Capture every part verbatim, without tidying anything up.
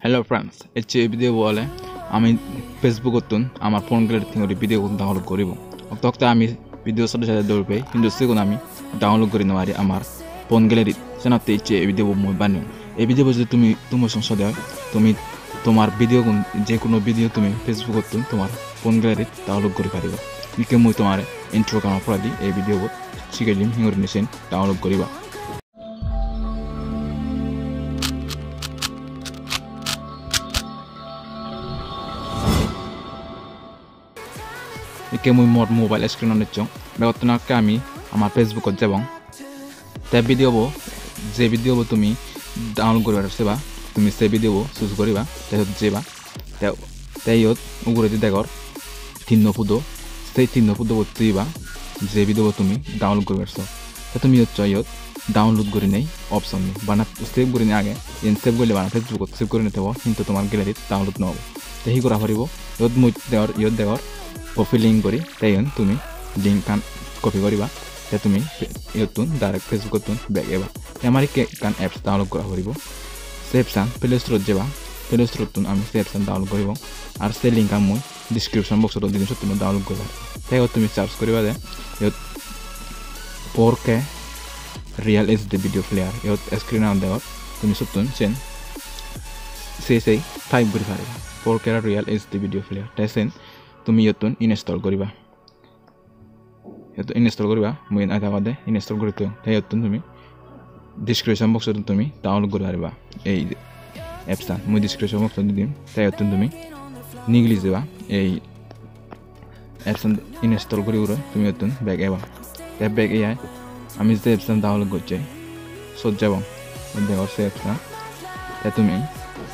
Hello friends, ecche ei video bo ole ami Facebook ottun amar phone gallery tun guri video gun download guribo. Okto okto ami video sade sade dol pei, hintu sigun ami download guri no pari amar phone gallery. Senotte ecche ei video bo mui baneyong. Ei video bo jodi tumi tumo song sode oi, tumi tomar video gun, je hono video tumi Facebook ottun tomar phone gallery download guri pariba. Ikke mui tomare intro gano poredi ei video bo sigei dim, hingori ni sen download guriba. Ikke mui mor mobile screen on ecchong. Begottun akke ami amar Facebook ot jebong. Te video bo, je video bo tumi download guribar seba, tumi se video bo choose guriba, te sot jeba. Te, te iyot uguredi degor tinno pudo, se tinno pudo bot jeba, je video bo tumi download guribar so. Te tumi iyot so, iyot download gurinei option ni. Bana save gurinei age, iyen save gorile bana Facebook ot save gurinei thebo, hintu tomar gallery t download no obo. Te hi gora poribo? Iyot mui degor, iyot degor copy link guri, te iyen tumi link an copy guriba, te tumi iyottun direct Facebook ottun back eba. Te amar ikke ekkan apps download gora poribo. Se apps an Play Store ot jeba, Play Store ottun ami se apps an download guribong. Ar se link an mui description box ot di dim, sottun download guriba. Te iyot tumi search guriba de, iyot four K Real H D video player, iyot screen an degor, tumi sottun sen se se type guri pariba, four K Real H D video player. Te sen tumi iyottun install guriba. Iyot install guriba, mui iyen age agede install guri toyong. Te iyottun tumi description box ottun tumi download guri pariba ei apps an. Mui description box ot di dim. Te iyottun tumi nigili jeba, ei apps an install guri ure tumi iyottun back eba. Te back eyai ami je apps an download gocche sot jebong. Iyot degor se apps an. Te tumi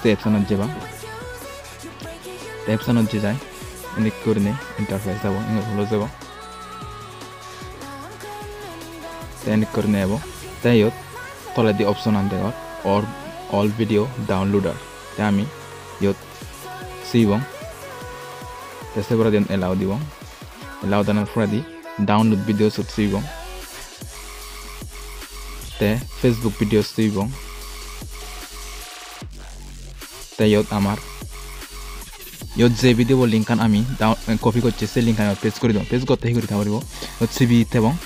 se apps anot jeba. Te apps anot je jai, enik gurinei interface ebo, enik close ebo. Te enik gurinei ebo. Te iyot toledi option an degor, or all video downloader. Te ami iyot sibong. Te se poredi allow dibong. Allow danar poredi download videos ot sibong. Te Facebook videos sibong. Te iyot amar, iyot je video bo link an ami down-, copy gocche, se link an iyot paste guri dong. Paste gotte hi guri ta poribo? Iyot sibi thebong,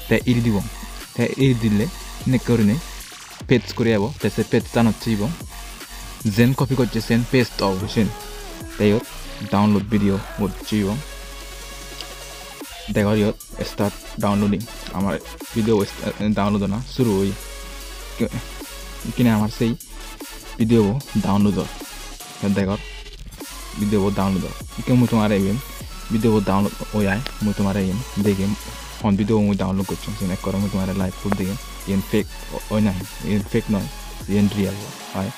te iri dibong. Te iri dile enekke gurinei page guri ebo, te se page anot sibong. Jen copy gocche sen paste obo sen. Te iyot download video bot sibong. Degor iyot start downloading. Amar video bo est-, download ona suru oye. Ke-, ikkine amar sei video bo download or. Iyot degor video bo download or. Ikke mui tomare iben video bo download oi ai, mui tomare iyen degem. Hon video bo mui download gocchong sen ekkore mui tomare live proof degem. Iyen fake o-, oi nahi, iyen fake noi, iyen real oi.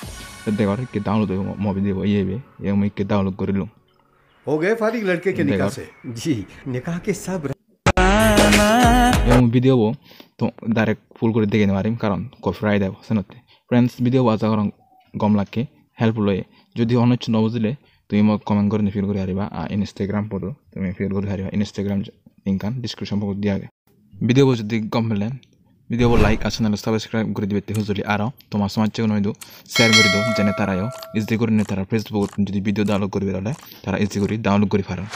Iyot degor ikke download oi mo, mo video bo iye ibe, iyen mui ikke download gorilung. हो गए फारिग लड़के के निकाह से। जी, निकाह के सब। Iyen mui video bo to direct full guri degei no parim, karon copyright ebo senotte. Friends, video bo aja gorong gom lakke, helpful oye. Jodi hono hissu no bujile, tumi mo comment gurinei feel guri pariba, ar Instagram podo tumi feel guri pariba. Instagram link an description box ot di age. Video bo jodi gom pele, video bo like ar channel subscribe guri dibatte hujuli, aro tomar somajje guno idu share guri do, jene tarayo easy gurinei tara Facebook ot jodi video download guribar ole tara easy guri download guri paron.